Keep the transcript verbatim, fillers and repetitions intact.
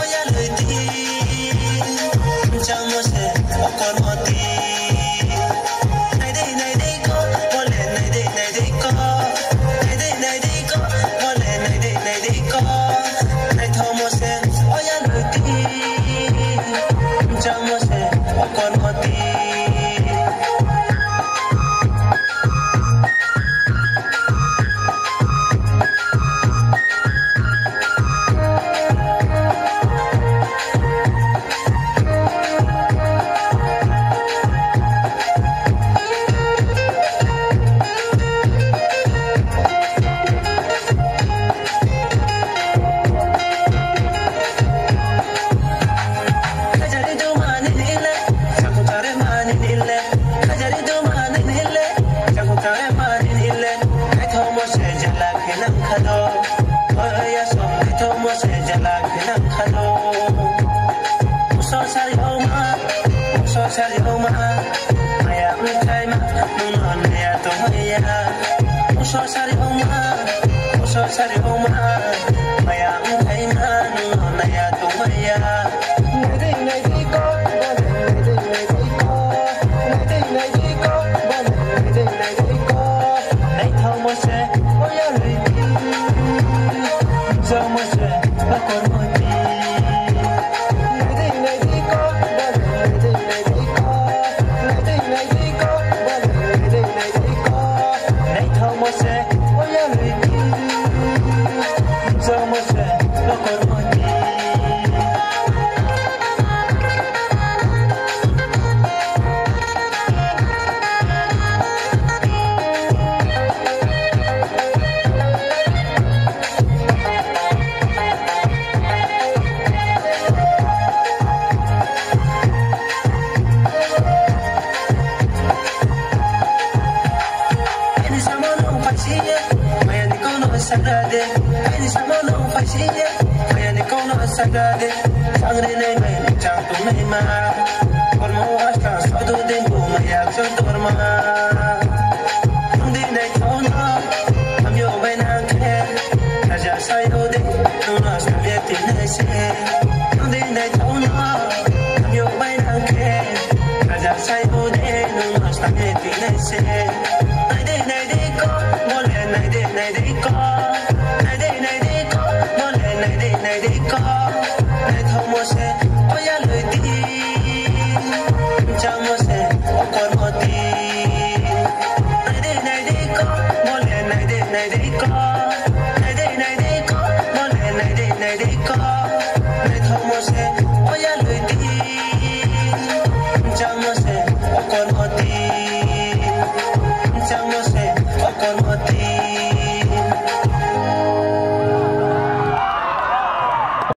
Oya lwiti, chamo se okormoti. Naidei, naidei ko, bole naidei, naidei ko. Naidei, naidei ko, bole naidei, naidei ko. Naithomo se, oya lwiti, chamo se okormoti. Hajari do mani nile, chakuk tare mani nile, naithomo se jala khenang khado. Oya som naithomo se jala khenang khado. Uso sari oma, uso sari oma, maya wngkhaima, nungno naya tongmaya. Uso sari oma, uso sari oma, maya wngkhaima, nungno naya tongmaya. Naidei, naidei ko, naidei, naidei ko. Naidei, naidei ko, bole naidei, naidei ko. Naithomo se, oya lwiti. Chamo se, okormoti. Naidei, naidei ko, bole naidei, naidei ko. Naidei, naidei ko, bole naidei, naidei ko. Naithomo se, oya lwiti. Chamo se, okormoti. Ani samono paisiya, mayani kono sagrade. Ani samono paisiya, mayani kono sagrade. Sangre nai mai chang tu nai ma. Kormo asta sodo de bu maya chang torma. Ang de nai kono, ang yo bai nang khe. Raja sayo de, nuna sabe tinai se. Ang de nai kono, ang yo bai nang khe. Raja sayo de, nuna sabe tinai se. Naidei, naidei ko, bole naidei, naidei ko. Naidei, naidei ko, bole naidei, naidei ko. Naithomo se, oya lwiti. Chamo se, okormoti. Naidei, naidei ko, bole naidei, naidei ko. Naidei, naidei ko, bole naidei, naidei ko. Naithomo se, oya lwiti.